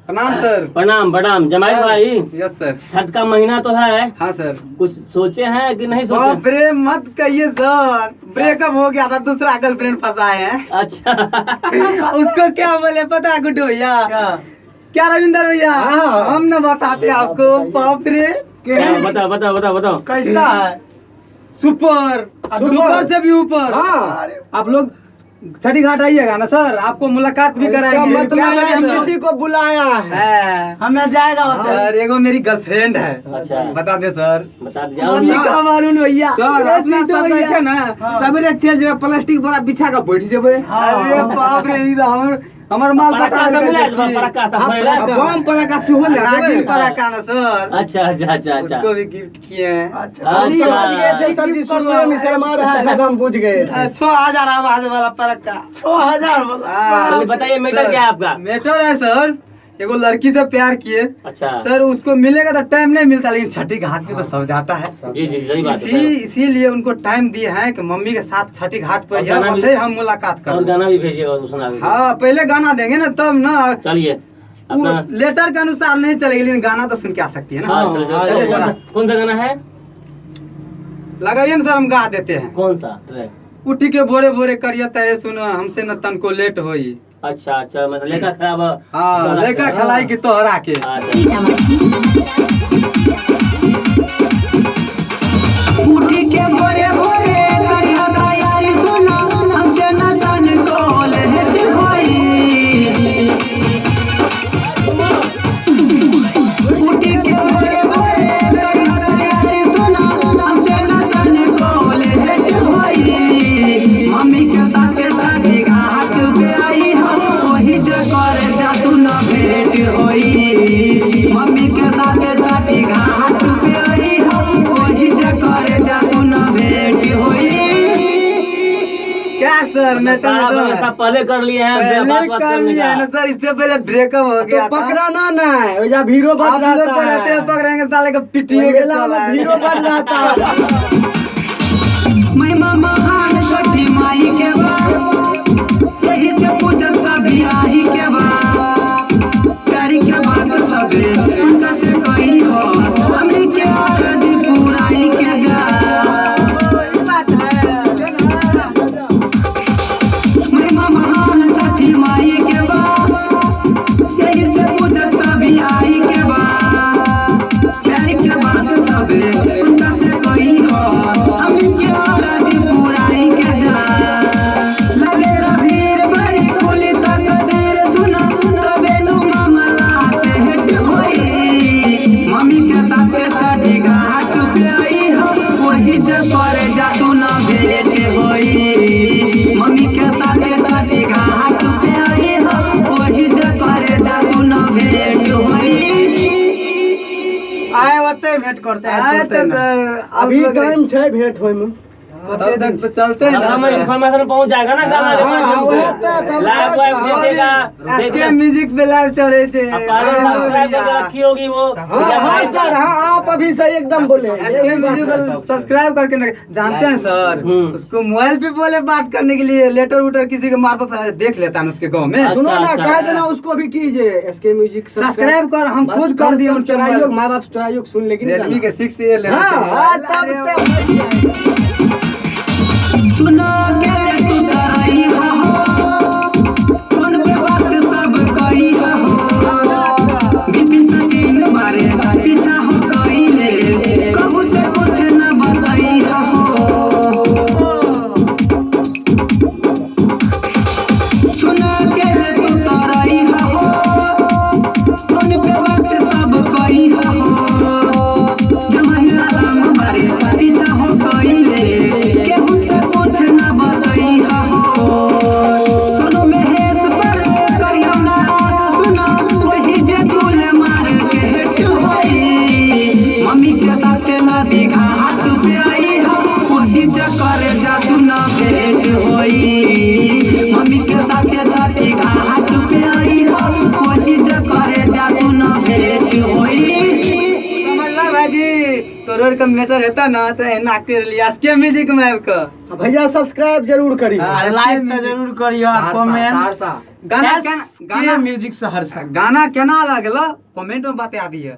प्रणाम सर। प्रणाम प्रणाम जमाई भाई। Yes sir. Chhath का महीना तो है। हाँ सर। कुछ सोचे हैं कि नहीं सोचे? बाप रे मत कहिए सर, ब्रेकअप हो गया था, दूसरा गर्लफ्रेंड फंसाए हैं। अच्छा। उसको क्या बोले पता है गुड्डू भैया? क्या रविंदर भैया? हाँ। हम न बताते आपको। बाप रे। बताओ बताओ बताओ बताओ। कैसा है? सुपर, सुपर से भी ऊपर। हाँ। आप लोग छठी घाट आइएगा ना सर, आपको मुलाकात भी इसका कराएंगे। मतलब क्या है बोले हम सर? किसी को बुलाया है। है। हमें जाएगा होते। सर एगो मेरी गर्लफ्रेंड है। अच्छा। बता दे सर। बता दीजिए। वरुण भैया। सर ए, अपना सीटू सब भैया। छै ने, सवेरे चलि जेबै, प्लास्टिक वाला बिछा के बैठ जेबै। अरे बाप रे, ई तऽ हमर हमर माल पराका पटा सब मिला है, पराका सब भरेला। आ बम पटाखा सेहो लए नागिन जेबै। पराका ना सर। अच्छा अच्छा अच्छा अच्छा। उसको भी गिफ्ट किए हैं। अच्छा, अभी समझ गए थे सर जी, शुरू में शर्मा रहा था तो हम बुझ गए थे। 6000 आवाज वाला पराका। 6000 वाला। हाँ। चलिए बताइए मैटर सर, क्या है आपका? मैटर है सर, एगो लड़की से प्यार किए। अच्छा। सर उसको मिलेगा तो टाइम नहीं मिलता, लेकिन छठी घाट पे तो सब जाता है। जी जी सही बात है इसी सर। इसीलिए उनको टाइम दिए हैं कि मम्मी के साथ छठी घाट पर और यह गाना भी- बताइए, हम मुलाकात और कर। गाना भी भेजिएगा उसको सुना दीजिए। हाँ पहले गाना देंगे ना तब ना। चलिए वो अपना। लेटर के अनुसार नहीं चलेगी, लेकिन गाना तो सुन के आ सकती है ना। हाँ चलो चलो। चलिए कौन सर। कौन सा गाना है? लगाइए ना सर, हम गा देते हैं। कौन सा ट्रैक? उठी के भोरे भोरे करिए तेरे सुनो, हमसे न तन को लेट होई। अच्छा अच्छा, मतलब लेखा खराब। हाँ लेका खलाई की तोहरा के। अच्छा। उठी के भोरे भोरे करिया तैयारी सुनो, हमसे न तन को लेट होई। उठी के भोरे भोरे करिया तैयारी सुनो, हमसे न तन को लेट होई। मम्मी के साथे साथी घाट पे आई हो, वही जे करे जा सुनो भेंट होई। मम्मी के साथे साथी घाट पे आई हो, वही जे करे जा सुनो भेंट होई। क्या सर मैटर सारा में तो व्यवस्था पहले कर लिए हैं, पहले बात बात कर करने लिया का। है ना सर, इससे पहले ब्रेकअप हो तो गया था। पकड़ा ना ना है, ओइजा भीड़ो बढ़ आप लोग रहता तो रहते हैं है। पकड़ेंगे साले का पिटिए के मेला चला में है। भीड़ो बढ़ रहता है। महिमा महान छठी माई के बा, यही से पूजन सभी आही के बा। प्यारी के बात सबे उनका से कही हो, हमनी के अरज पुराई के जा। महिमा महान छठी माई के बा, यही से पूजन सभी आई के बा। प्यारी के बात सबे उनका से कही हो, हमनी के अरज पुराई के जा। लगे रभीर बड़ी खुली तकदीर सुना, तबे नु मामला से हेट होई। मम्मी के साथे छठी घाट पे आई हो, वही जे करे जा सुना भेंट होई। मम्मी के साथे छठी घाट पे आई हो, वही जे करे जा सुना भेंट होई। आए ओते भेंट करते हैं, आए छोड़ते तो ना। सर, आप अभी लोग टाइम छै भेंट होय में। तब तक तो चलते हैं अब ना हमें सर। इन्फॉर्मेशन पहुंच जाएगा ना गाना के हाँ, माध्यम वही से। तो, तब लाइव तक वाइव देखेगा, एसके म्यूजिक पे लाइव चल रहे थे। अब पहले सब्सक्राइब करके रखी होगी वो। हाँ हाँ सर, हाँ आप अभी सही एकदम बोले। एसके म्यूजिक सब्सक्राइब करके जानते हैं सर, उसको मोबाइल पे बोले बात करने के लिए, लेटर उटर किसी के मार्फत देख लेता है उसके गांव में। अच्छा, सुनो ना, अच्छा। कह देना उसको भी कीजिए एसके म्यूजिक सब्सक्राइब कर, हम खुद कर दिए उनके चोराइयो, मोबाइल। माँ बाप चोराइयो सुन लेकिन रेडमी के 6A लेना हाँ, चाहिए। हाँ, तब तब सुनो के तू तरई हो, फोन पे बात सब कही हो। बिपिन सचिन बारे पीछा हो कइले, कहू से कुछ न बताई हो। सुनो के तू तरई हो, फोन पे बात सब कही हो। जमाई आलम बारे पीछा हो कइले, केहू से कुछ न बताई हो। सुनो महेश पर कहियो ना सुनो, वही जे गुल मार के हेट होई। मम्मी के साथ नदी घाट पे आई हो, वही जे करे जा सुना भेंट होई। मम्मी के साथ छठी घाट पे आई हो, वही जे करे जा सुना भेंट होई। समझला भाईजी, तो रोड का मैटर रहता ना तो एना कर लिया एसके म्यूजिक में आबि कऽ। भैया सब्सक्राइब जरूर करिए, हाँ, लाइक तो जरूर करियो, कमेंट। गाना एस गाना के म्यूजिक सहरसा। गाना केना लागल कमेंट में बता दिए।